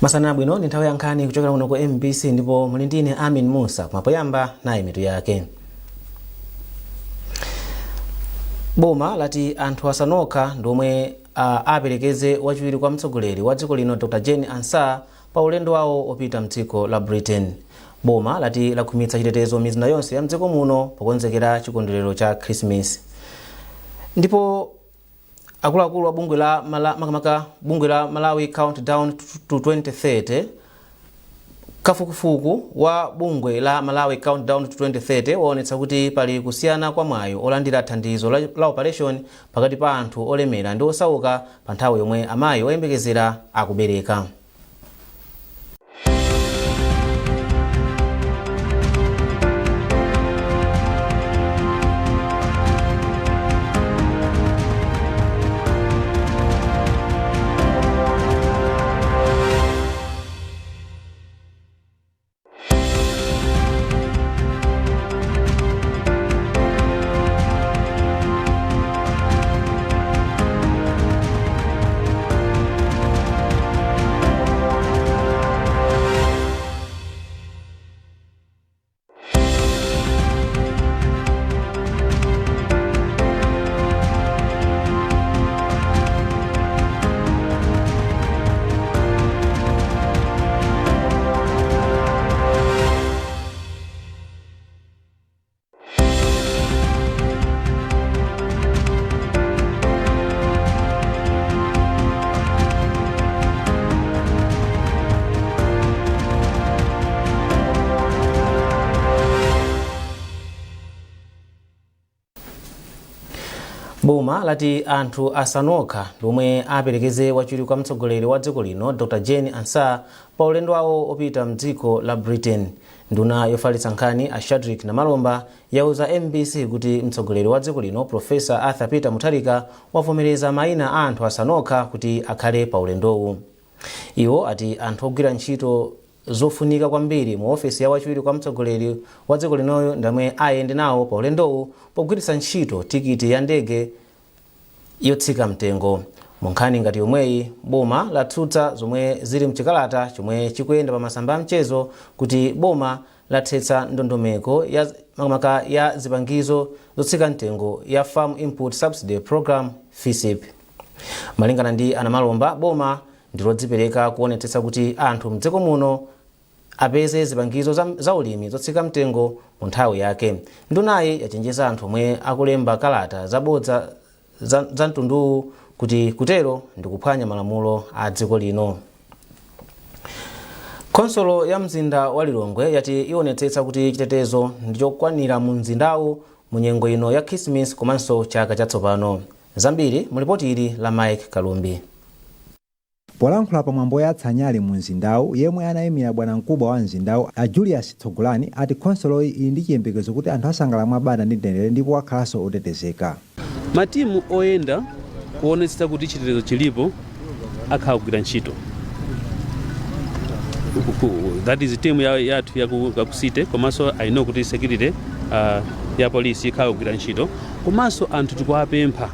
Masana abwino, ndi nthawi ya nkhani kuchokera kuno ku MBC ndipo muli ndine Amin Musa. Koma poyamba, nayi mitu yake. Boma lati anthu asanu okha ndi omwe aperekeze wachiwiri kwa mtsogoleri wa dziko lino Dr Jane Ansah pa ulendo wawo opita mdziko la Britain. Boma lati lakhwimitsa chitetezo mizinda yonse ya mdziko muno pokonzekera chikondwerero cha Christmas. Ndipo akuluakulu a bungwe la makamaka bungwe la Malawi Countdown to 2030. Kafukufuku wa bungwe la Malawi Countdown to 2030 waonetsa kuti pali kusiyana kwa mwayi olandira thandizo la operation pakati pa anthu olemera ndi osauka pa nthawi yomwe amayi oyembekezera akubereka. Boma lati anthu asanu okha ndi omwe aperekeze wachiwiri kwa mtsogoleri wa dziko lino Dr Jane Ansah pa ulendo wawo opita mdziko la Britain. Nduna yofalitsa nkhani a Shadric Namalomba yauza MBC kuti mtsogoleri wa dziko lino Professor Arthur Peter Mutharika wavomereza mayina a anthu asanu okha kuti akhale pa ulendowu. Iwo ati anthu ogwira ntchito zofunika kwambiri mu ofesi ya wachiwiri kwa mtsogoleri wa dziko linoyo ndi omwe ayende nawo pa ulendowu pogwiritsa ntchito tikiti ya ndege yotsika mtengo. Mu nkhani ngati yomweyi, boma latsutsa zomwe zili mchikalata chomwe chikuyenda pa masamba a mchezo kuti boma lathetsa ndondomeko ya makamaka ya zipangizo zotsika mtengo ya Farm Input Subsidy Program, FISP. Malingana ndi a Namalomba, boma ndilodzipereka kuonetsetsa kuti anthu mdziko muno apeze zipangizo za ulimi zotsika mtengo mu nthawi yake. Ndunayi yachenjeza anthu omwe akulemba kalata zabodza za mtunduwu kuti kutero ndikuphwanya malamulo a dziko lino. Khonsolo ya mzinda wa Lilongwe yati ionetsetsa kuti chitetezo ndichokwanira mu mzindawu mu nyengo ino ya Christmas komanso chaka chatsopano. Zambiri mu lipoti ili la Mike Kalumbi. Polankhula pamwambo woyatsa nyale mu mzindawu, yemwe anayimira bwanamkubwa wa mzindawu a Julius Tsogolani ati khonsoloyi ili ndi chiyembekezo kuti anthu asangalala mwabata ndi mtendere ndipo akhalanso otetezeka. Matimu oyenda kuonetsetsa kuti chitetezo chilipo akhala kugwira ntchito. That is team yathu ya ku city, komanso I know kuti security ya polisi ikhala kugwira ntchito. Komanso anthu tikuwapempha,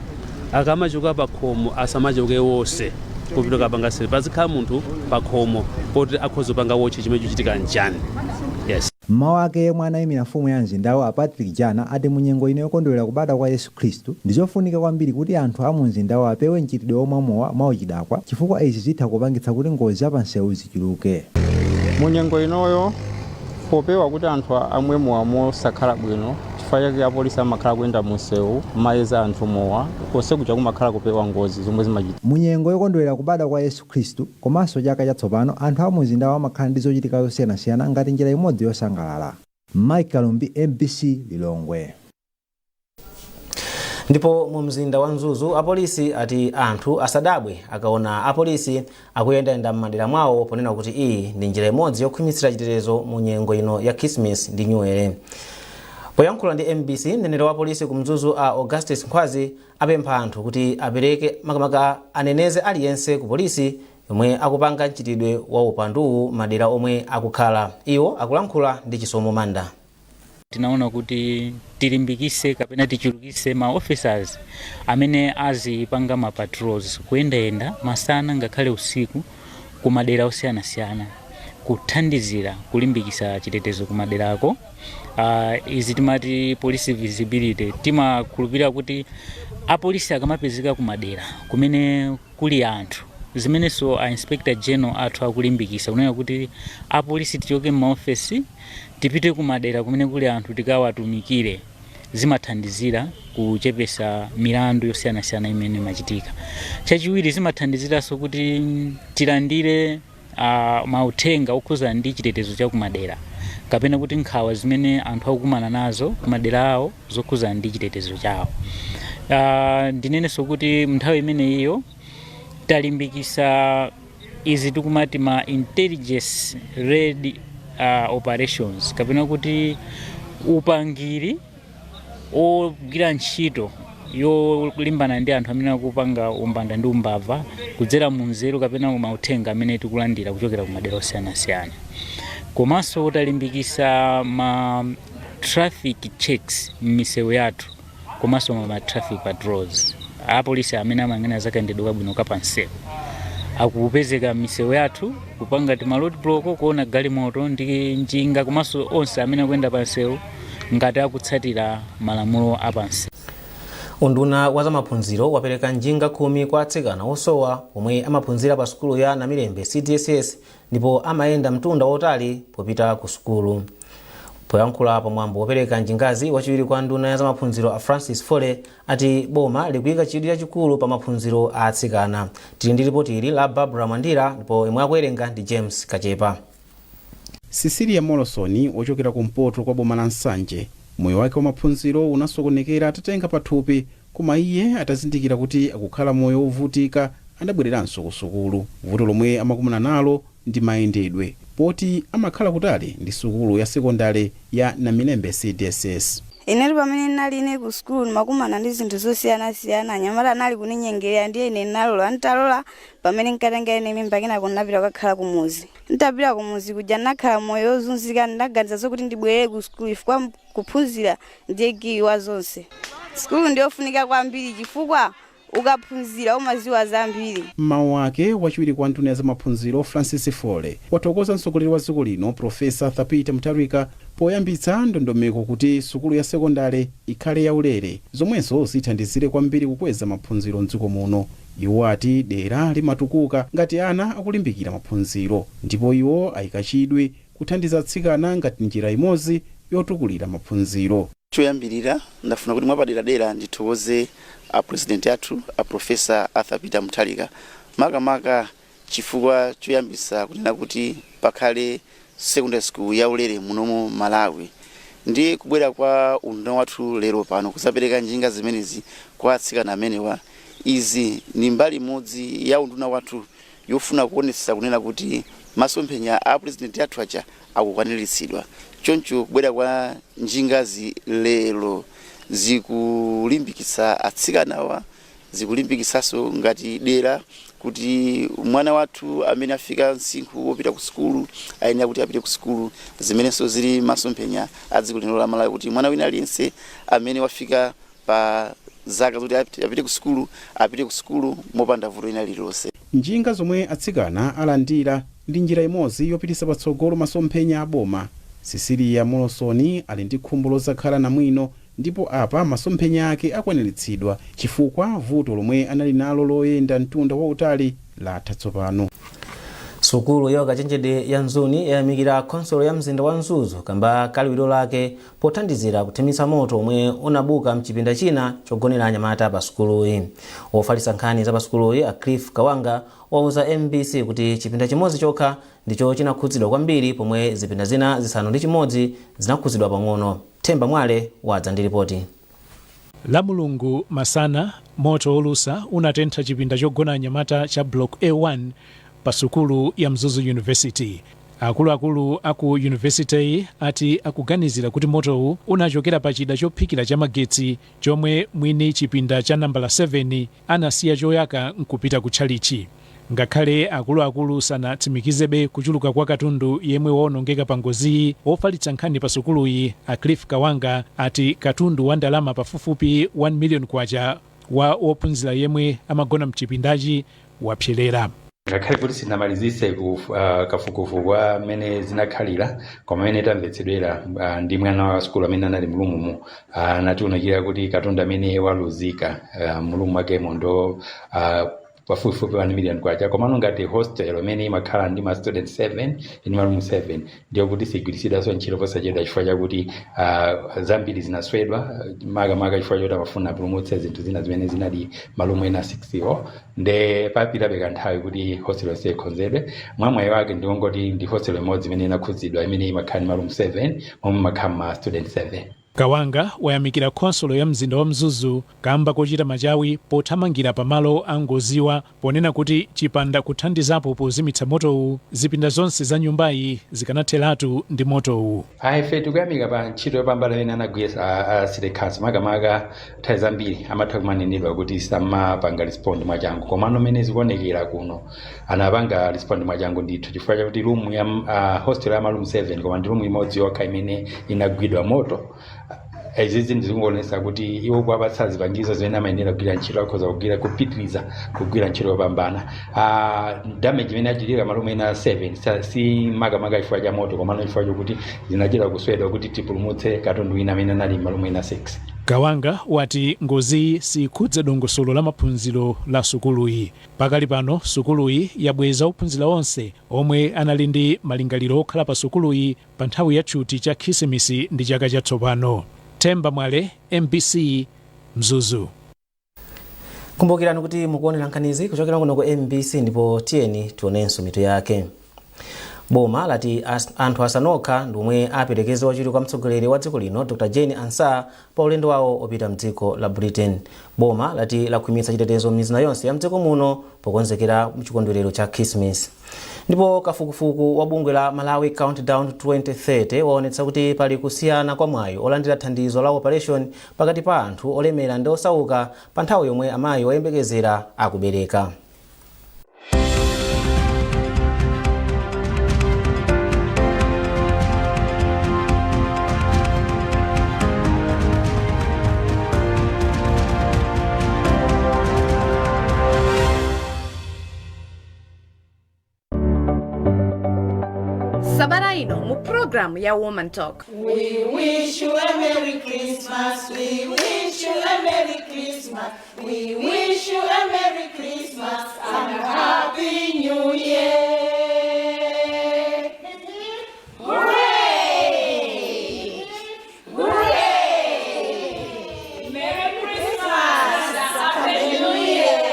akamachoka pa khomo asamachoke wonse kupita kapanga sale, pazikhala munthu pa khomo poti akhoza kupanga watch chimene chikuchitika nchani, yes. M'mawu ake, yemwe anayimira mfumu ya mzindawu a Patrick Jana ati mu nyengo ino yokondwerera kubadwa kwa Yesu Khristu, ndi zofunika kwambiri kuti anthu a mu mzindawu apewe mchitidwe womwa mowa mwauchidakwa chifukwa izi zitha kupangitsa kuti ngozi za pansewu zichuluke. Mu nyengo inoyo, popewa kuti anthu amwe mowa mosakhala bwino, chifukwa chake apolisi amakhala kuyenda munsewu kumayeza anthu mowa konse kuja, kumakhala kupewa ngozi zomwe zimachitika. Mu nyengo yokondwerera kubadwa kwa Yesu Khristu komanso chaka chatsopano, anthu a mu mzindawu amakhala ndi zochitika zosiyanasiyana ngati njira imodzi yosangalala. Mike Kalumbi, MBC, Lilongwe. Ndipo mu mzinda wa Mzuzu, apolisi ati anthu asadabwe akaona apolisi akuyendayenda m'madera mwawo, ponena kuti iyi ndi njira imodzi yokhwimitsira chitetezo mu nyengo ino ya Christmas ndi New Year. Poyankhula ndi MBC, mneneri wa polisi ku Mzuzu a Augustus Nkhwazi apempha anthu kuti apereke, makamaka aneneze aliyense ku polisi yomwe akupanga mchitidwe wa upanduwu madera omwe akukhala. Iwo akulankhula ndi Chisomo Manda. Tinaona kuti tilimbikise kapena tichulukise ma officers amene azipanga ma patrols kuyendayenda masana ngakhale usiku. Kumadera osiyanasiyana kuthandizira kulimbikisa chitetezo kumaderako. Izi timati police visibility. Timakhulupirira kuti apolisi akamapezeka kumadera kumene kuli anthu, zimenenso a Inspector General athu akulimbikisa kunena kuti apolisi tichoke m'maofesi, tipite kumadera kumene kuli anthu, tikawatumikire, zimathandizira kuchepesa milandu yosiyanasiyana imene imachitika. Chachiwiri, zimathandiziranso kuti tilandire mauthenga okhuzana ndi chitetezo cha kumadera kapena kuti nkhawa zimene anthu akukumana nazo kumadera awo zokhuzana ndi chitetezo chawo. Ndinenenso kuti nthawi imeneyiyo talimbikisa izi tikumati ma intelligence led operations kapena kuti upangiri ogwira ntchito yolimbana ndi anthu amene akupanga umbanda ndi umbava kudzera mu nzeru kapena mauthenga amene tikulandira kuchokera ku madera osiyanasiyana. Komanso talimbikisa ma traffic checks m'misewu yathu komanso ma traffic patrols. Apolisi amene amayang'anira zakayendedwe kabwino kapansewu akupezeka m'misewu yathu kupanga ti ma road block, kuona galimoto ndi njinga komanso onse amene akuyenda pansewu ngati akutsatira malamulo apansewu. Unduna wa zamaphunziro wapereka njinga 10 kwa atsikana osowa omwe amaphunzira pa sukulu ya Namilembe CDSS ndipo amayenda mtunda wautali popita ku sukulu. Poyankhula pamwambo wopereka njingazi, wachiwiri kwa nduna ya zamaphunziro a Francis Fole ati boma likuyika chidwi chachikulu pa maphunziro a atsikana. Tili ndi ripoti ili la Barbara Mwandira ndipo imwe akuwerenga ndi James Kachepa. Cecilia Morrison, wochokera kumpoto kwa boma la Nsanje, moyo wake wa maphunziro unasokonekera atatenga pathupi, koma iye atazindikira kuti akukhala moyo wovutika, adabwereranso ku sukulu. Vuto lomwe amakumana nalo ndi mayendedwe, poti amakhala kutali ndi sukulu ya sekondale ya Namilembe CDSS. Inetu pamene ndinali ine ku sukulu, ndimakumana ndi zinthu zosiyanasiyana. Anyamata anali kuninyengerera, ndiye ine ndinalola. Ntalola, pamene nkatenga ine mimba, kenako ndinapita kukakhala kumuzi. Ntapita kumuzi kuja, ndinakhala moyo wozunzika. Ndinaganiza zokuti ndibwerere ku sukulu chifukwa kuphunzira ndiye kiyi wa zonse. Sukulu ndiyofunika kwambiri chifukwa ukaphunzira umaziwa zambiri. Mmawu ake, wachiwiri kwa nduna ya zamaphunziro Francis Fole wathokoza mtsogoleri wa dziko lino Profesa Peter Mutharika poyambitsa ndondomeko kuti sukulu ya sekondale ikhale yaulere, zomwenso zithandizire kwambiri kukweza maphunziro mdziko muno. Iwo ati dera limatukuka ngati ana akulimbikira maphunziro, ndipo iwo ayika chidwi kuthandiza atsikana ngati njira imodzi yotukulira maphunziro. Choyambirira, ndafuna kuti mwapaderadera ndithokoze a President athu a Profesa Arthur Peter Mutharika, makamaka chifukwa choyambisa kunena kuti pakhale secondary school yaulere munomu Malawi, ndi kubwera kwa unduna wathu lero pano kuzapereka njinga zimenezi kwa atsikana amenewa. Izi ni mbali imodzi ya unduna wathu yofuna kuonetsa kunena kuti masomphenya a President athu aja akukwaniritsidwa. Choncho kubwera kwa njingazi lero zikulimbikitsa atsikanawa, zikulimbikitsanso ngati dera kuti mwana wathu amene afika msinkhu wopita ku sukulu ayenera kuti apite ku sukulu, zimenenso zili masomphenya a dziko lino la Malawi, kuti mwana wina aliyense amene wafika pa zaka zoti apite ku sukulu apite ku sukulu mopanda vuto ina lililonse. Njinga zomwe atsikana alandira ndi njira imodzi yopititsa patsogolo masomphenya a boma. Cecilia Morrison ali ndi khumbo lozakhala namwino, ndipo apa masomphenya ake akwaniritsidwa chifukwa vuto lomwe anali nalo loyenda mtunda wautali latha tsopano. Sukulu ya ukachenjede ya Mzuni yayamikira khonsolo ya mzinda wa Mzuzu kamba kaliwiro lake pothandizira kuthimitsa moto omwe unabuka mchipinda china chogonera anyamata pa sukuluyi. Wofalitsa nkhani za pa sukuluyi a Cliff Kawanga wauza MBC kuti chipinda chimodzi chokha ndicho chinakhudzidwa kwambiri, pomwe zipinda zina 6 zinakhudzidwa pang'ono. Themba Mwale wadza ndi ripoti. La Mulungu masana, moto wolusa unatentha chipinda chogona anyamata cha Block A1 pa sukulu ya Mzuzu University. Akuluakulu aku yunivesiteyi ati akuganizira kuti motowu unachokera pa chida chophikira cha magetsi chomwe mwini chipinda cha nambala 7 anasiya choyaka nkupita ku tchalichi. Ngakhale akuluakulu sanatsimikizebe kuchuluka kwa katundu yemwe waonongeka pa ngoziyi, wofalitsa nkhani pa sukuluyi a Cliff Kawanga ati katundu wa ndalama pafupifupi 1 million kwacha wa wophunzira yemwe amagona mchipindachi wapserera. Ngakhale kuti sinamalizise kafukufuku amene zinakhalira, koma amene tamvetsedwera ndi mwana wa sukulu amene anali mlumumu, anatiunikira kuti katundu amene waluzika mulumu mwakemo ndo pafupifupi 1 million kwacha. Komano ngati hostel imene imakhala ndi ma student 7, ndi marumu 7, ndiyo kuti sigwiritsidwanso ntchito posachedwa, chifukwa chakuti zambiri zinaswedwa, makamaka chifukwa choti amafuna apulumutse zinthu zina zimene zinali marumu ena 6 wo. Nde papitabe kanthawi kuti hostel yonse ikonzedwe. Mwamwayi wake ndiwongoti ndi hostel imodzi imene inakhudzidwa, imene imakhala ndi marumu 7, momwe imakhala ma student 7. Kawanga wayamikira khonsolo ya mzinda wa Mzuzu kamba kochita machawi pothamangira pamalo a ngoziwa, ponena kuti chipanda kuthandizapo pozimitsa motowu, zipinda zonse za nyumbayi zikanatheratu ndi motowu. Ife tikuyamika pa ntchito yopambana imene anagwiritsa a city council. Makamaka nthawi zambiri amatha kumanenedwa kuti samapanga respond mwachangu, komano mmene zikuonekera kuno anapanga respond mwachangu ndithu, chifukwa chakuti room ya hostel ya maroom 7, koma ndi room imodzi yokha imene inagwidwa moto. Izi zinthu zikuonetsa kuti iwo kuwapatsa zipangizo zimene amayenera kugwira ntchito, akhoza kugwira, kupitiriza kugwira ntchito yopambana. Damage imene achitika marumu ena 7 si makamaka chifukwa cha moto, komano chifukwa chokuti zinachita kuswedwa kuti tipulumutse katundu wina amene anali marumu ena 6. Kawanga wati ngoziyi sikhudza dongosolo la maphunziro la sukuluyi. Pakali pano sukuluyi yabweza ophunzira onse omwe anali ndi malingaliro okhala pa sukuluyi pa nthawi ya tchuti cha Khisimitsi ndi chaka chatsopano. Themba Mwale, MBC, Mzuzu. Kumbukirani kuti mukuonera nkhanizi kuchokera kuno ku MBC, ndipo tiyeni tionenso mitu yake. Boma lati anthu asanu okha ndi omwe aperekeze wachiwiri kwa mtsogoleri wa dziko lino Dr Jane Ansah pa ulendo wawo opita mdziko la Britain. Boma lati lakhwimitsa chitetezo m'mizinda yonse ya mdziko muno pokonzekera chikondwerero cha Christmas. Ndipo kafukufuku wa bungwe la Malawi Countdown 2030 waonetsa kuti pali kusiyana kwa mwayi olandira thandizo la operation pakati pa anthu olemera ndi osauka pa nthawi yomwe amayi oyembekezera akubereka. Sabata ino mu programu ya Woman Talk. We wish you a Merry Christmas. We wish you a Merry Christmas. We wish you a Merry Christmas and a Happy New Year. Hooray! Hooray! Merry Christmas and Happy New Year.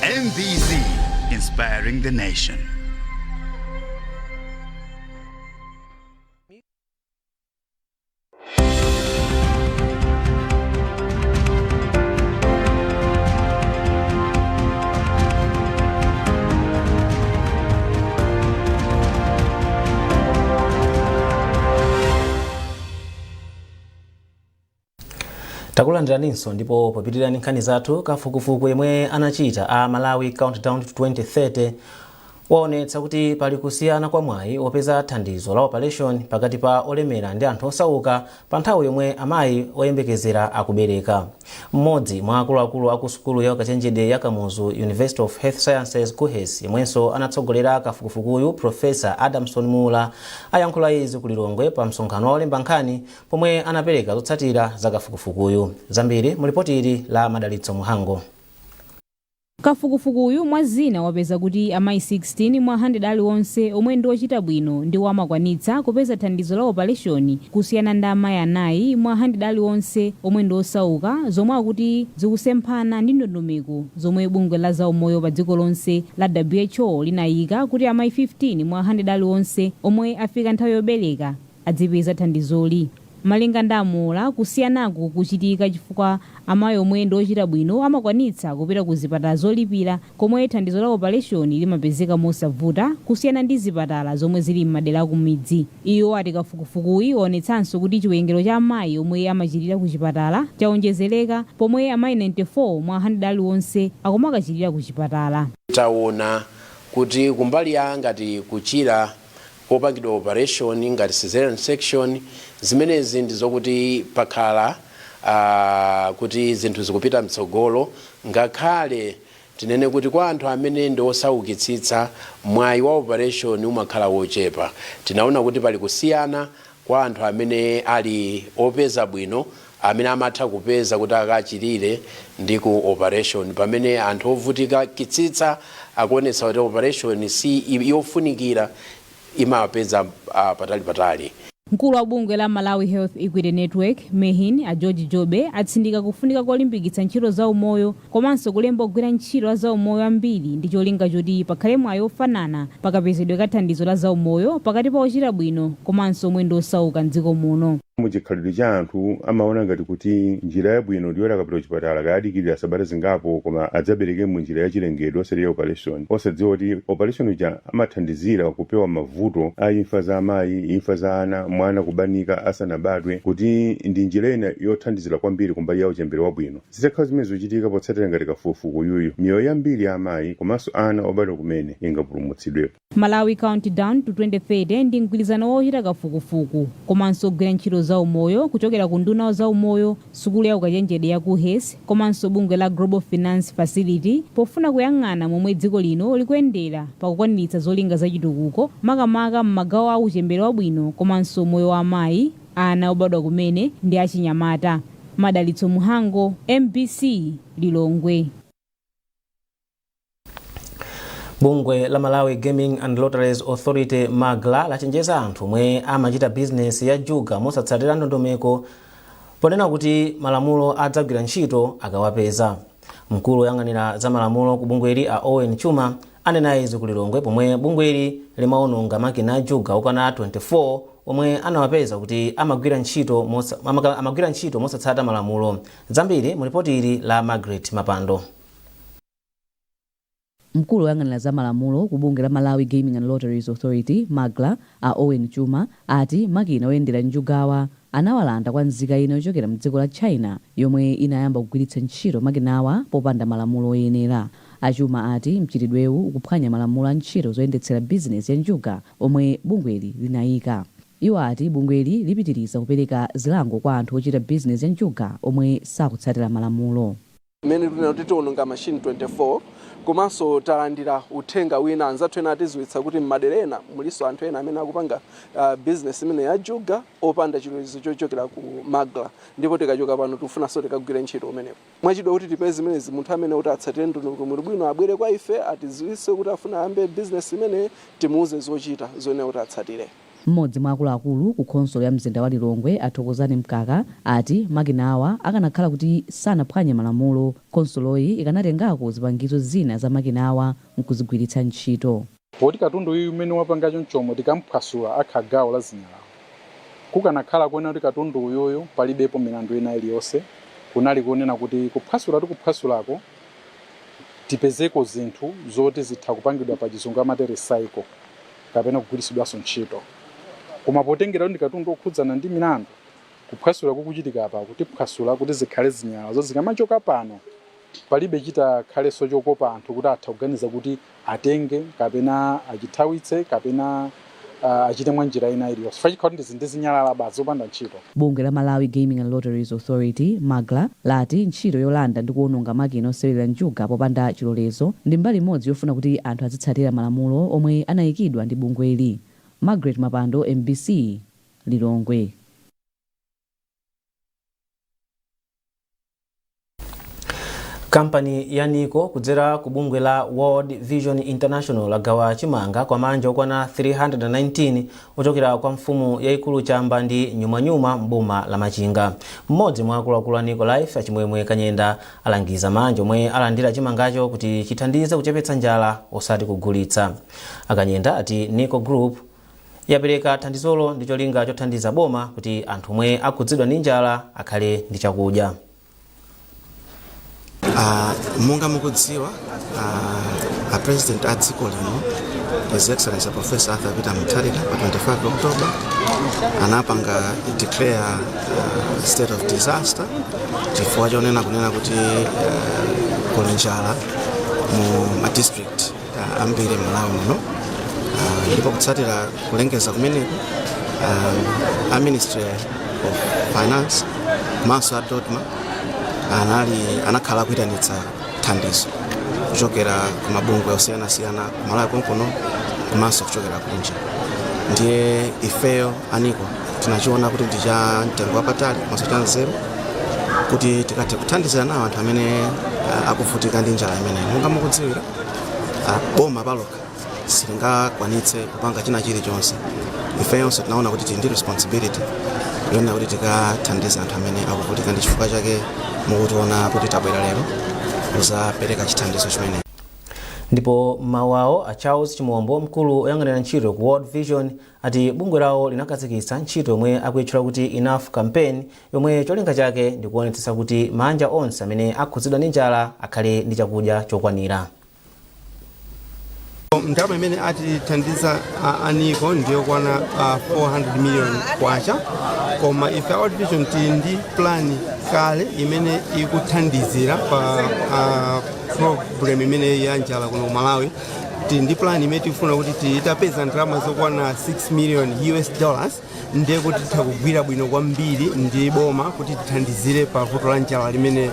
MBC, inspiring the nation. Takulandiraninso, ndipo popitirani nkhani zathu, kafukufuku yemwe anachita a Malawi Countdown to 2030 waonetsa kuti pali kusiyana kwa mwayi wopeza thandizo la operation pakati pa olemera ndi anthu osauka pa nthawi yomwe amayi oyembekezera akubereka. Mmodzi mwa akuluakulu aku sukulu ya ukachenjede ya Kamuzu University of Health Sciences, KUHeS, yemwenso anatsogolera kafukufukuyu, Professor Adamson Muula, ayankhula izi ku Lilongwe pa msonkhano wa olemba nkhani pomwe anapereka zotsatira za kafukufukuyu. Zambiri mu lipoti ili la Madalitso Muhango. Kafukufukuyu mwa zina wapeza kuti amayi 16 mwa 100 aliwonse omwe ndi ochita bwino ndiwo amakwanitsa kupeza thandizo la opaleshoni, kusiyana ndi amayi 4 mwa 100 aliwonse omwe ndi osauka, zomwe akuti zikusemphana ndi ndondomeko zomwe bungwe la zaumoyo pa dziko lonse la WHO linayika kuti amayi 15 mwa 100 aliwonse omwe afika nthawi yobereka adzipeza thandizoli. Malinga ndi a Muola, kusiyanaku kukuchitika chifukwa amayi omwe ndi ochita bwino amakwanitsa kupita ku zipatala zolipira komwe thandizo la opaleshoni limapezeka mosavuta kusiyana ndi zipatala zomwe zili m'madera akumidzi. Iwo ati kafukufukuyi waonetsanso kuti chiwerengero cha amayi omwe amachilira ku chipatala chaonjezereka pomwe amayi 94 mwa 100 aliwonse akumakachilira ku chipatala. Taona kuti kumbali ya ngati kuchira kopangidwa operation ngati cesarean section, zimenezi ndi zokuti pakhala kuti zinthu zikupita mtsogolo, ngakhale tinene kuti kwa anthu amene ndi osaukitsitsa mwayi wa operation umakhala wochepa. Tinaona kuti pali kusiyana kwa anthu amene ali opeza bwino amene amatha kupeza kuti akachilire ndi ku operation, pamene anthu ovutika kitsitsa akuonetsa kuti operation si yofunikira, imapeza patali patali. Mkulu wa bungwe la Malawi Health Equity Network, MEHEN, a George Jobe atsindika kufunika kolimbikitsa ntchito za umoyo komanso kulemba ogwira ntchito a zaumoyo ambiri ndi cholinga choti pakhale mwayi ofanana pakapezedwe ka thandizo la zaumoyo pakati pa ochita bwino komanso omwe ndi osauka mdziko muno. Muchikhalidwe cha anthu amaona ngati kuti njira yabwino ndiyoti akapita kuchipatala kayadikirira sabata zingapo koma adzabereke mu njira yachilengedwe osati ya operation, osadziwa kuti operation uja amathandizira kupewa mavuto a imfa za amayi, imfa za ana, mwana kubanika asanabadwe, kuti ndi njira ina yothandizira kwambiri kumbali ya uchembere wabwino. Zitakhala zimene zikuchitika potsatira ngati kafukufuku uyuyu, miyoyo yambiri ya amayi komanso ana obadwa kumene ingapulumutsidwepo. Malawi Countdown to 2030 ndi mgwirizano wa ochita kafukufuku komanso ogwira ntchito za umoyo kuchokera ku unduna wa zaumoyo, sukulu ya ukachenjede ya KUHeS komanso bungwe la Global Finance Facility pofuna kuyang'ana momwe dziko lino likuyendera pakukwaniritsa zolinga za chitukuko makamaka m'magawo a uchembere wabwino komanso moyo wa amayi, ana obadwa kumene ndi achinyamata. Madalitso Mhango, MBC, Lilongwe. Bungwe la Malawi Gaming and Lotteries Authority, MAGLA, lachenjeza anthu omwe amachita bizinesi ya juga mosatsatira ndondomeko ponena kuti malamulo adzagwira ntchito akawapeza. Mkulu woyang'anira za malamulo ku bungweli a Owen Chuma anena izi ku Lilongwe pomwe bungweli limaononga makina a juga okwana 24 omwe anawapeza kuti amagwira ntchito mosatsata malamulo. Zambiri mu ripoti ili la Margaret Mapando. Mkulu woyang'anira za malamulo ku bungwe la Malawi Gaming and Lotteries Authority, MAGLA, a Owen Chuma ati makina oyendera njugawa anawalanda kwa nzika ina yochokera mdziko la China yomwe inayamba kugwiritsa ntchito makinawa popanda malamulo oyenera. A Chuma ati mchitidwewu ukuphwanya malamulo a ntchito zoyendetsera bizinesi ya njuga omwe bungweli linayika. Iwo ati bungweli lipitiriza kupereka zilango kwa anthu ochita bizinesi ya njuga omwe sakutsatira malamulo. Mmene tinena kuti tiononga machine 24, komanso talandira uthenga wina, anzathu ena atidziwitsa kuti m'madera ena mulinso anthu ena amene akupanga business imene ya juga opanda chilolezo chochokera ku MAGLA, ndipo tikachoka pano tikufunanso tikagwire ntchito umenewo. Mwachidule, kuti tipeze zimenezi, munthu amene kuti atsatire ndondomeko bwino abwere kwa ife, atidziwitse kuti afuna ayambe business imene, timuuze zochita zoyenera kuti atsatire. Mmodzi mwa akuluakulu ku khonsolo ya mzinda wa Lilongwe a Thokozani Mkaka ati makinawa akanakhala kuti sanaphwanye malamulo, khonsoloyi ikanatengako zipangizo zina za makinawa nkuzigwiritsa ntchito. Poti katundu uyu umene wapanga chonchomo tikamphwasula akhala gawo la zinyalala. Kukanakhala kuonena kuti katundu uyuyu palibepo milandu ina iliyonse, kunali kunena kuti kuphwasula tikuphwasulako tipezeko zinthu zoti zitha kupangidwa, pa Chizungu amati recycle, kapena kugwiritsidwanso ntchito. Koma potengera kuti ndi katundu okhudzana ndi milandu, kuphwasula kukuchitika apa kutiphwasula kuti zikhale zinyalala zoti zikamachoka pano palibe chitakhalenso chokopa anthu kuti atha kuganiza kuti atenge kapena achithawitse kapena achite mwa njira ina iliyonse, chifukwa chikhala kuti ndi zinyalala basi zopanda ntchito. Bungwe la Malawi Gaming and Lotteries Authority, MAGLA, lati ntchito yolanda ndi kuononga makina osewelera njuga popanda chilolezo ndi mbali imodzi yofuna kuti anthu azitsatira malamulo omwe anayikidwa ndi bungweli. Margaret Mapando, MBC, Lilongwe. Kampani ya Nico kudzera ku bungwe la World Vision International lagawa chimanga kwa mabanja okwana 319 ochokera kwa mfumu yayikulu Chamba ndi Nyumanyuma m'boma la Machinga. Mmodzi mwa akuluakulu a Nico Life, Achimwemwe Kanyenda, alangiza mabanja omwe alandira chimangacho kuti chithandize kuchepetsa njala osati kugulitsa. Akanyenda ati Nico Group Yapereka thandizolo ndi cholinga chothandiza boma kuti anthu omwe akhudzidwa ndi njala akhale ndi chakudya. Monga mukudziwa, a president a dziko lino, His Excellency Professor Arthur Peter Mutharika, pa 25 October anapanga declare state of disaster chifukwa chonena kunena kuti kuli njala mu ma district ambiri Malawi muno. Ndipo kutsatira kulengeza kumeneku, a Ministry of Finance komanso a DoDMA anakhala akuitanitsa thandizo kuchokera ku mabungwe osiyanasiyana kumalawi konkuno komanso kuchokera kunja. Ndiye ifeyo a NICO tinachiona kuti ndi cha mtengo wapatali komanso cha nzeru kuti tikathe kuthandizira nawo anthu amene akuvutika ndi njala imeneyi. Monga mukudziwira, boma palokha silingakwanitse kupanga china chilichonse. Ifeyonso tinaona kuti tili ndi responsibility yonena kuti tikathandize anthu amene akuvutika, ndi chifukwa chake mukutiona kuti tabwera lero kuzapereka chithandizo chimenechi. Ndipo mawu awo, a Charles Chimombo, mkulu oyang'anira ntchito ku World Vision, ati bungwe lawo linakhazikitsa ntchito yomwe akuyitchula kuti Enough Campaign, yomwe cholinga chake ndi kuonetsetsa kuti mabanja onse amene akhudzidwa ndi njala akhale ndi chakudya chokwanira. Ndalama imene atithandiza a NICO ndiyokwana 400 million kwacha, koma ife a World Vision tili ndi plan kale imene ikuthandizira pa problem imene ya njala kuno ku Malawi. Tili ndi plan imene tikufuna kuti titapeza ndalama zokwana 6 million US dollars, ndiye kuti titha kugwira bwino kwambiri ndi boma kuti tithandizire pa vuto la njala limene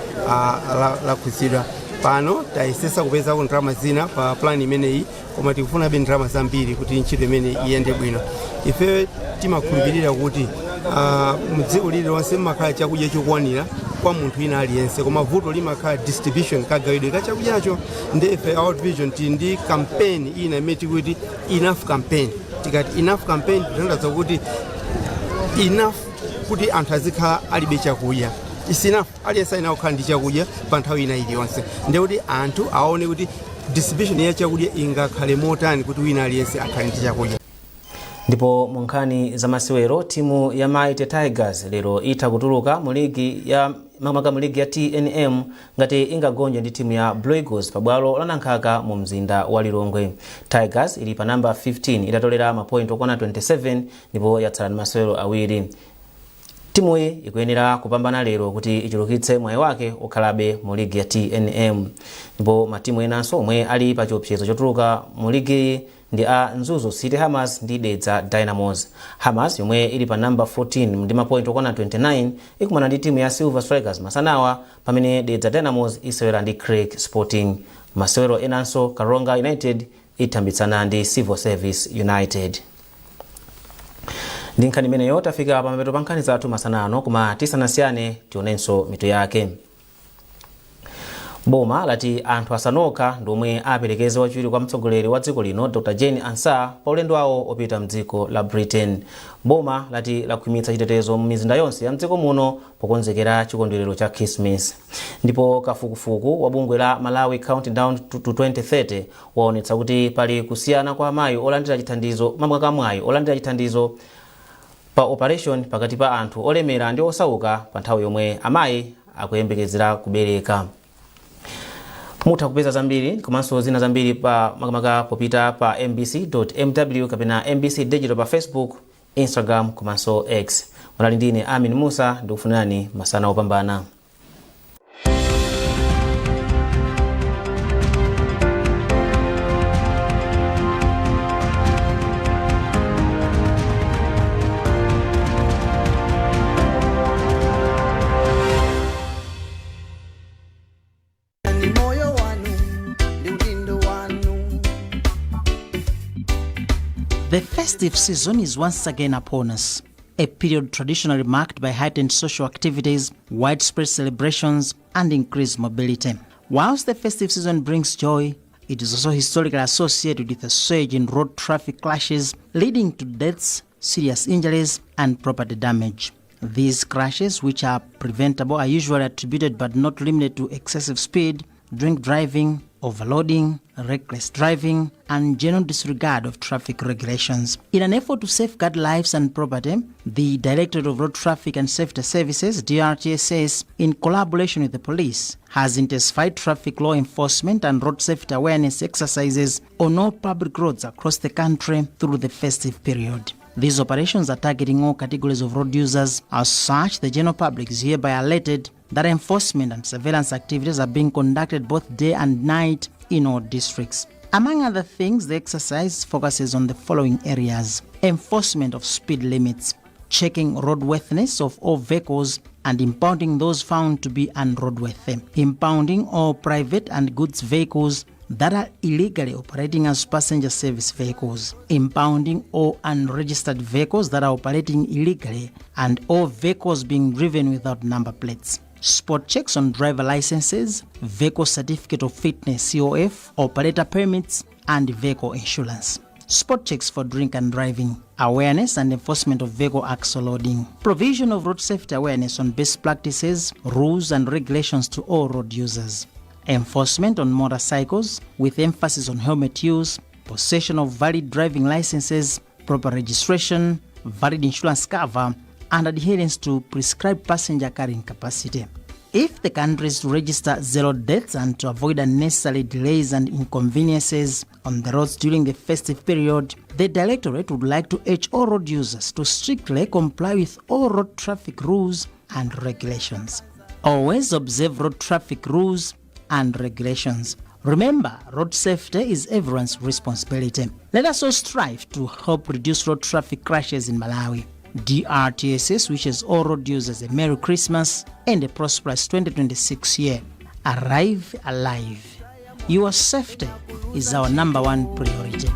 lakhudzidwa pano. Tayesesa kupezako ndalama zina pa plan imeneyi, koma tikufunabe ndalama zambiri kuti ntchito imene iyende bwino. Ife timakhulupirira kuti mdziko lililonse mmakhala chakudya chokwanira kwa munthu ina aliyense, koma vuto limakhala distribution, kagawidwe ka chakudyacho. Ndi ife a World Vision tili ndi campaign ina imene tikuti Enough Campaign. Tikati Enough Campaign, titanthauza kuti enough kuti anthu azikhala alibe chakudya is enough. Aliyense ayenera kukhala ndi chakudya pa nthawi ina iliyonse. Ndiye kuti anthu aone kuti distribution ya chakudya ingakhale motani kuti wina aliyense akhale ndi chakudya. Ndipo mu nkhani za masewero, timu ya Mighty Tigers lero itha kutuluka mu ligi ya, makamaka mu ligi ya TNM, ngati ingagonje ndi timu ya Blue Eagles pabwalo la Nankhaka mu mzinda wa Lilongwe. Tigers ili pa namba 15 itatolera mapoint okwana 27 ndipo yatsala ndi masewero awiri. Timuyi ikuyenera kupambana lero kuti ichulukitse mwayi wake okhalabe mu ligi ya TNM. Ndipo matimu enanso omwe ali pa chiopsezo chotuluka mu ligiyi ndi a Mzuzu City Hammers ndi Dedza Dynamos. Hammers, yomwe ili pa namba 14 ndi mapoint okwana 29, ikumana ndi timu ya Silver Strikers masanawa, pamene Dedza Dynamos isewera ndi Creck Sporting. Masewero enanso, Karonga United ithambitsana ndi Civil Service United. Ndi nkhani imeneyo tafika pamapeto pa nkhani zathu masana ano, koma tisanasiyane tionenso mitu yake. Boma lati anthu asanu okha ndi omwe aperekeze wachiwiri kwa mtsogoleri wa dziko lino Dr Jane Ansah pa ulendo wawo opita mdziko la Britain. Boma lati lakhwimitsa chitetezo mu mizinda yonse ya mdziko muno pokonzekera chikondwerero cha Christmas. Ndipo kafukufuku wa bungwe la Malawi Countdown to 2030 waonetsa kuti pali kusiyana kwa amayi olandira chithandizo, makamaka mwayi olandira chithandizo pa operation, pakati pa anthu olemera ndi osauka pa nthawi yomwe amayi akuyembekezera kubereka. Mutha kupeza zambiri komanso zina zambiri pa, makamaka popita pa mbc.mw kapena MBC Digital pa Facebook, Instagram komanso X. Munali ndine Amin Musa, ndikufunirani masana opambana. Ndi moyo wanu, ndi udindo wanu. The festive season is once again upon us, a period traditionally marked by heightened social activities, widespread celebrations, and increased mobility. Whilst the festive season brings joy, it is also historically associated with a surge in road traffic crashes, leading to deaths, serious injuries, and property damage. These crashes, which are preventable, are usually attributed but not limited to excessive speed, drink driving, overloading, reckless driving, and general disregard of traffic regulations. In an effort to safeguard lives and property, the Directorate of Road Traffic and Safety Services, DRTSS, in collaboration with the police, has intensified traffic law enforcement and road safety awareness exercises on all public roads across the country through the festive period. These operations are targeting all categories of road users. As such, the general public is hereby alerted that enforcement and surveillance activities are being conducted both day and night in all districts. Among other things, the exercise focuses on the following areas: enforcement of speed limits, checking roadworthiness of all vehicles and impounding those found to be unroadworthy, impounding all private and goods vehicles that are illegally operating as passenger service vehicles, impounding all unregistered vehicles that are operating illegally, and all vehicles being driven without number plates. Spot checks on driver licenses, vehicle certificate of fitness COF, operator permits, and vehicle insurance. Spot checks for drink and driving, awareness and enforcement of vehicle axle loading, provision of road safety awareness on best practices, rules and regulations to all road users, enforcement on motorcycles with emphasis on helmet use, possession of valid driving licenses, proper registration, valid insurance cover, and adherence to prescribed passenger carrying capacity. If the country is to register zero deaths and to avoid unnecessary delays and inconveniences on the roads during the festive period, the Directorate would like to urge all road users to strictly comply with all road traffic rules and regulations. Always observe road traffic rules and regulations. Remember, road safety is everyone's responsibility. Let us all strive to help reduce road traffic crashes in Malawi. DRTSS wishes all road users a Merry Christmas and a prosperous 2026 year. Arrive alive. Your safety is our number one priority.